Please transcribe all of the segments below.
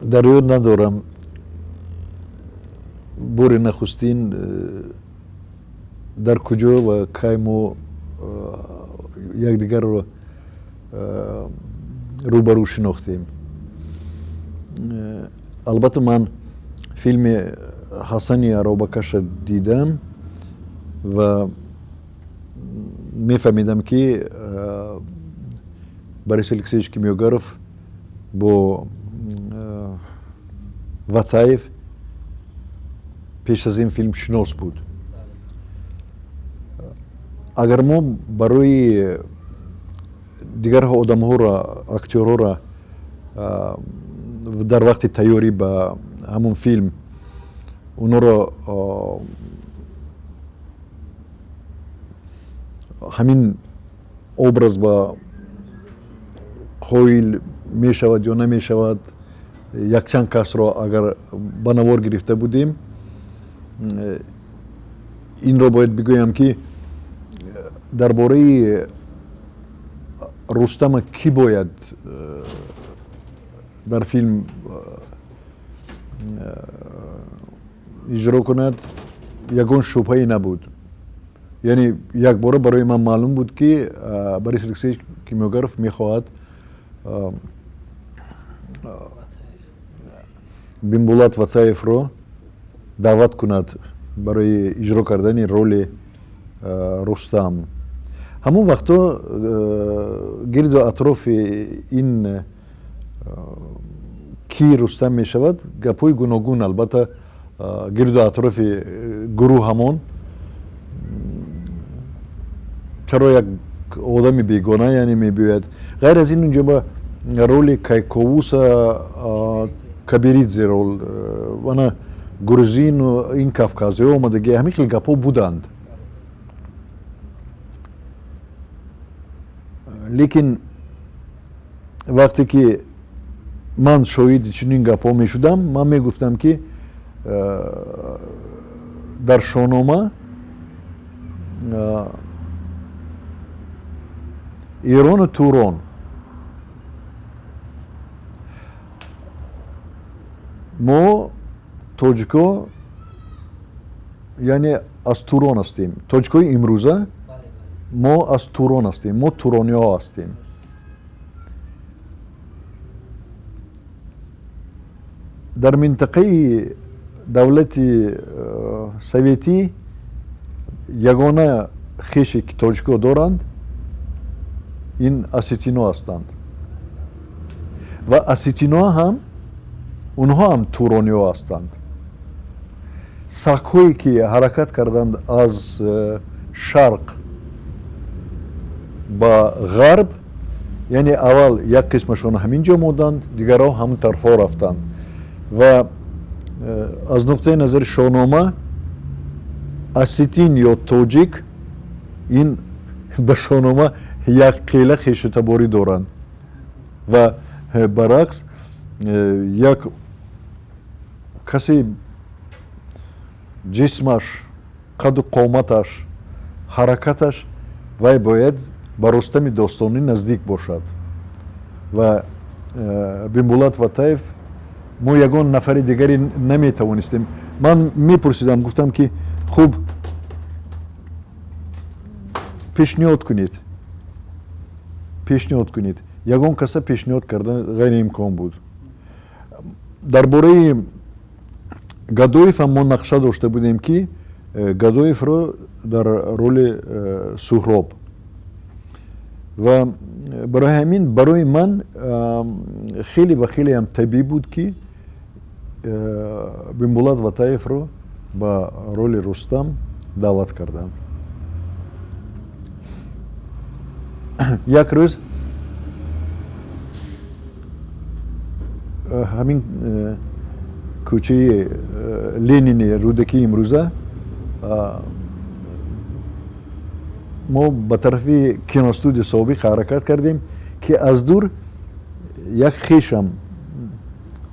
Дар ёд надорам, бори нахустин дар куҷо ва кай мо якдигарро рӯбарӯ шинохтем. Албатта, ман филми Ҳасани Аробакаша дидам ва мефаҳмидам, ки Борис Алексеевич Кимёгаров бо Ватаев пеш аз ин филм шинос буд. Агар мо барои дигар одамҳоро, актёрҳоро дар вақти тайёрӣ ба ҳамон филм онҳоро ҳамин образ ба қоил мешавад ё намешавад, якчанд касро агар ба навор гирифта будем, инро бояд бигӯям, ки дар бораи Рустама кӣ бояд дар филм иҷро кунад, ягон шубҳае набуд. Яъне якбора барои ман маълум буд, ки Борис Алексеевич Кимёгаров мехоҳад Бимбулат Ватаевро даъват кунад барои иҷро кардани роли Рустам. Ҳамон вақто гирду атрофи ин кӣ Рустам мешавад гапҳои гуногун, албатта, гирду атрофи гурӯҳ ҳамон, чаро як одами бегона, яъне, мебиёяд. Ғайр аз ин, унҷо ба роли Кайковуса Каберидзе рол, ана грузину, ин кавказиҳо омадаги, ҳамин хел гапҳо буданд. Лекин вақте ки ман шоҳиди чунин гапҳо мешудам, ман мегуфтам, ки дар Шоҳнома Эрону Турон мо тоҷико, яъне, аз Турон ҳастем. Тоҷикои имрӯза мо аз Турон ҳастем, мо турониҳо ҳастем. Дар минтақаи давлати советӣ ягона хеше ки тоҷико доранд, ин осетино ҳастанд ва осетино ҳам, онҳо ҳам турониҳо ҳастанд. Сакҳое ки ҳаракат карданд аз шарқ ба ғарб, яъне аввал як қисмашон ҳамин ҷо монданд, дигарҳо ҳамон тарафҳо рафтанд. Ва аз нуқтаи назари Шоҳнома осетин ё тоҷик ин ба Шоҳнома як қела хешутаборӣ доранд ва баръакс, як касе ҷисмаш, қаду қоматаш, ҳаракаташ вай бояд ба Рустами достонӣ наздик бошад. Ва Бимбулат Ватаев, мо ягон нафари дигаре наметавонистем. Ман мепурсидам, гуфтам, ки хуб, пешниҳод кунед, пешниҳод кунед. Ягон каса пешниҳод кардан ғайриимкон буд. Дар бораи Гадоев ҳам мо нақша дошта будем, ки Гадоевро дар роли Суҳроб. Ва барои ҳамин барои ман хеле ва хеле ҳам табиӣ буд, ки Бимбулат Ватаевро ба роли Рустам даъват кардам. Як рӯз ҳамин кӯчаи Ленини, Рӯдакии имрӯза, мо ба тарафи киностудия собиқ ҳаракат кардем, ки аз дур як хешам,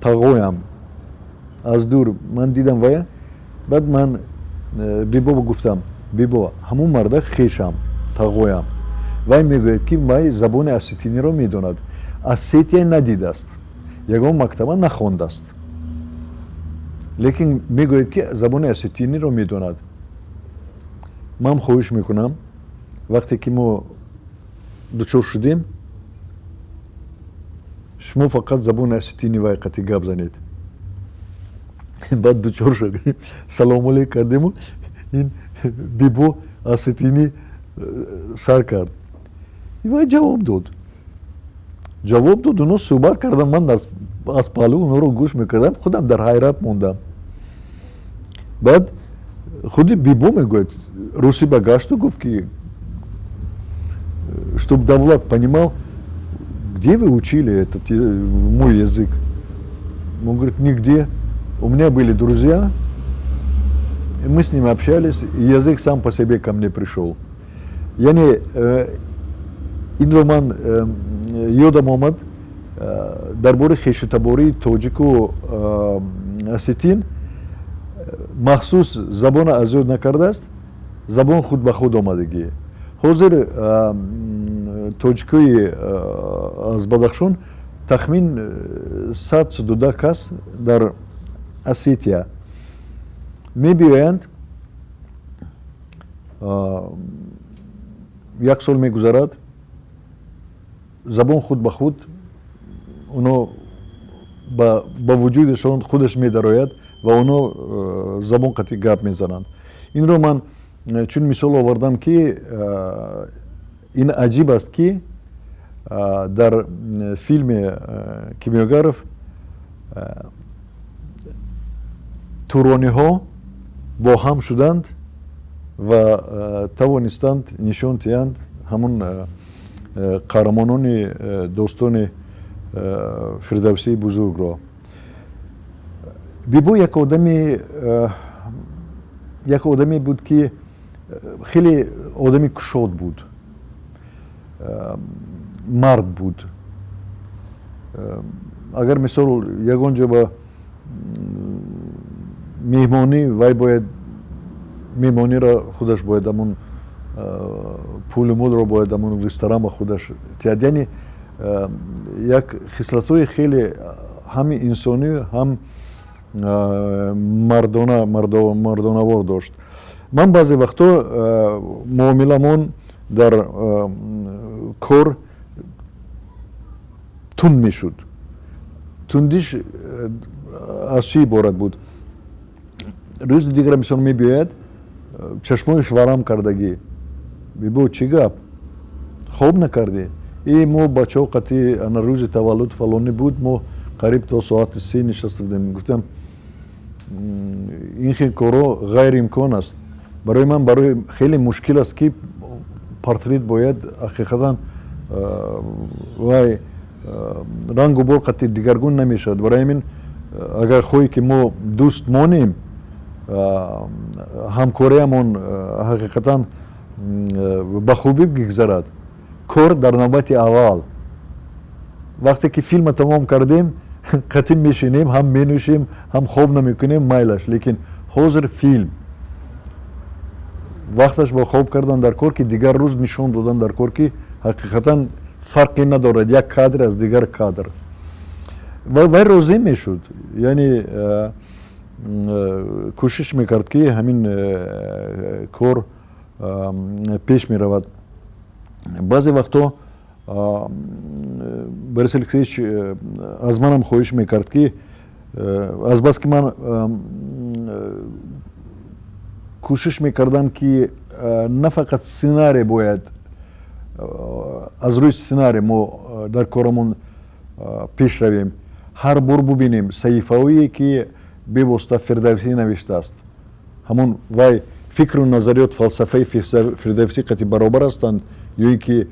тағоям, аз дур ман дидам вая. Баъд ман Бибо гуфтам: «Бибо, ҳамун мардак хешам, тағоям. Вай мегӯяд, ки вай забони осетиниро медонад, Осетия надидааст». Ягон мактаба нахондааст, лекин мегӯяд, ки забони осетиниро медонад. Ман хоҳиш мекунам, вақте ки мо дучор шудем, шумо фақат забони осетини вай қати гап занед. Баъд дучор шудем, салому алейк кардему, ин Бибо осетини сар кард, вай ҷавоб дод, ҷавоб дод. Оно суҳбат кардам, ман аз паҳлӯ онҳоро гӯш мекардам, худам дар ҳайрат мондам. Баъд худи Бибо мегӯяд, русӣ ба гашту гуфт, ки чтоб Давлат понимал: «Где вы учили этот мой язык?» Он говорит: «Нигде. У меня были друзья, и мы с ними общались, и язык сам по себе ко мне пришел». Яъне инро ман ёдам омад дар бораи хешутабории тоҷику осетин. Махсус забона аз ёд накардааст, забон худ ба худ омадагӣ. Ҳозир тоҷикои аз Бадахшон тахмин 110 кас дар Осетия мебиёянд. Як сол мегузарад, забон худ ба худ оно ба вуҷудашон худаш медарояд ва оно забон қатӣ гап мезананд. Инро ман чун мисол овардам, ки ин аҷиб аст, ки дар филми Кимёгаров турониҳо бо ҳам шуданд ва тавонистанд нишон диҳанд ҳамун қаҳрамонони достони Фирдавсии бузургро. Бибо як одаме буд, ки хеле одами кушод буд, мард буд. Агар мисол ягон ҷо ба меҳмонӣ, вай бояд меҳмониро худаш бояд ҳамун пулу мулро бояд ҳамун ресторан ба худаш тиҳад. Яъне як хислатҳои хеле ҳам инсонӣ, ҳам мардона, мардонавор дошт. Ман баъзе вақтҳо муомиламон дар кор тунд мешуд. Тундиш аз чӣ иборат буд? Рӯзи дигар мисол мебиёяд, чашмояш варам кардагӣ: «Бибо, чӣ гап, хоб накардӣ?» «И мо бачаҳо қати ана рӯзи таваллуд фалонӣ буд, мо қариб то соати 3 нишаста будем». Гуфтам: «Ин хел корҳо ғайриимкон аст барои ман, барои хеле мушкил аст, ки портрет бояд ҳақиқатан вай рангу бор қати дигаргун намешавад. Барои ҳамин, агар хоҳӣ, ки мо дӯст монем, ҳамкориамон ҳақиқатан ба хубӣ бигзарад, кор дар навбати аввал. Вақте ки филма тамом кардем, қатӣ мешинем, ҳам менӯшем, ҳам хоб намекунем, майлаш. Лекин ҳозир филм вақташ бо хоб кардан дар кор, ки дигар рӯз нишон додан дар кор, ки ҳақиқатан фарқе надорад як кадр аз дигар кадр». Вай розӣ мешуд, яъне кӯшиш мекард, ки ҳамин кор пеш меравад. Баъзе вақтҳо Борис Алексеевич аз манам хоҳиш мекард, ки азбаски ман кӯшиш мекардам, ки на фақат сценарий бояд, аз рӯи сценарий мо дар корамон пеш равем, ҳар бор бубинем саҳифаҳое, ки бевосита Фирдавсӣ навиштааст, ҳамон вай фикру назариёт, фалсафаи Фирдавсӣ қати баробар ҳастанд ё ин ки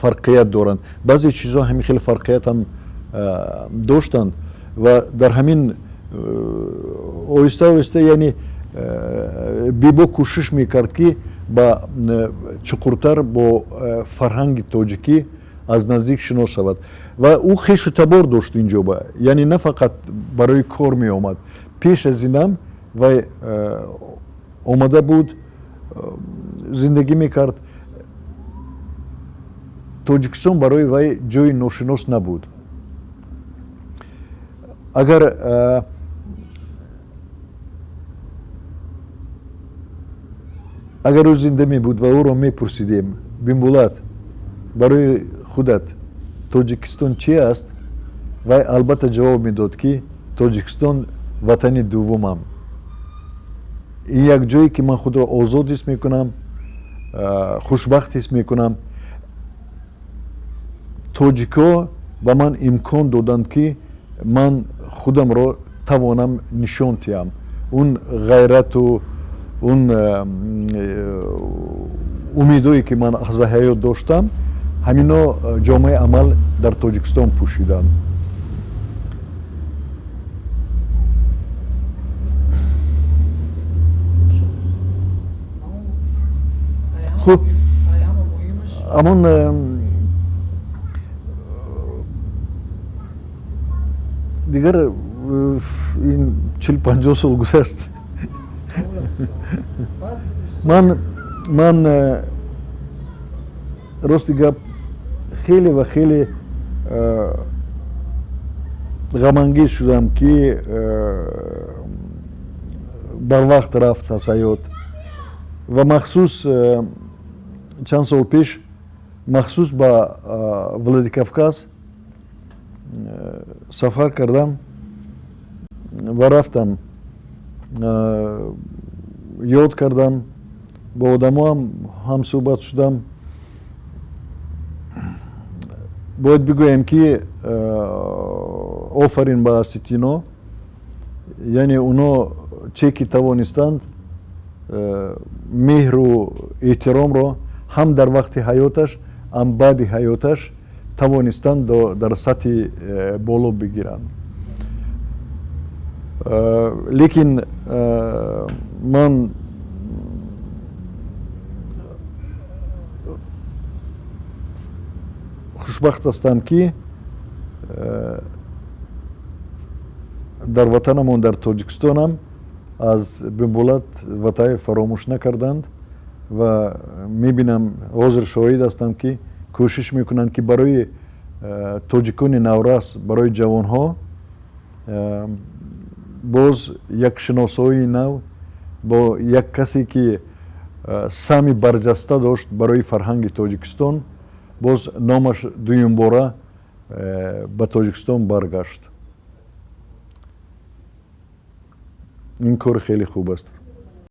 фарқият доранд. Баъзе чизҳо ҳамин хеле фарқият ҳам доштанд ва дар ҳамин оҳиста оҳиста, яъне Бибо кӯшиш мекард, ки ба чуқуртар бо фарҳанги тоҷикӣ аз наздик шинос шавад. Ва ӯ хешу табор дошт инҷоба, яъне на фақат барои кор меомад. Пеш аз инам вай омада буд, зиндагӣ мекард. Тоҷикистон барои вай ҷои ношинос набуд. Агар агар ӯ зинда мебуд ва ӯро мепурсидем, Бимбулат, барои худат Тоҷикистон чи аст, вай албатта ҷавоб медод, ки Тоҷикистон ватани дуввумам. Ин як ҷое ки ман худро озод ҳис мекунам, хушбахт ҳис мекунам. Тоҷикҳо ба ман имкон доданд, ки ман худамро тавонам нишон диҳам. Он ғайрату он умедое ки ман аз ҳаёт доштам, ҳамино ҷомаи амал дар Тоҷикистон пӯшидам. Хуб, ҳамон дигар ин 40-50 сол гузашт. Ман рости гап хеле ва хеле ғамангез шудам, ки барвақт рафт аз ҳаёт ва махсус чанд сол пеш махсус ба Владикавказ сафар кардам ва рафтам, ёд кардам, бо одамоам ҳамсӯҳбат шудам. Бояд бигӯем, ки офарин ба осетино, яъне оно че ки тавонистанд меҳру эҳтиромро ҳам дар вақти ҳаёташ, ҳам баъди ҳаёташ тавонистанд дар сатҳи боло бигиранд. Лекин ман хушбахт ҳастам, ки дар ватанамон, дар Тоҷикистонам аз Бимбулат Ватаев фаромӯш накарданд ва мебинам, ҳозир шоҳид ҳастам, ки кӯшиш мекунанд, ки барои тоҷикони наврас, барои ҷавонҳо боз як шиносоии нав бо як касе, ки сами барҷаста дошт барои фарҳанги Тоҷикистон, боз номаш дуюмбора ба Тоҷикистон баргашт. Ин кор хеле хуб аст.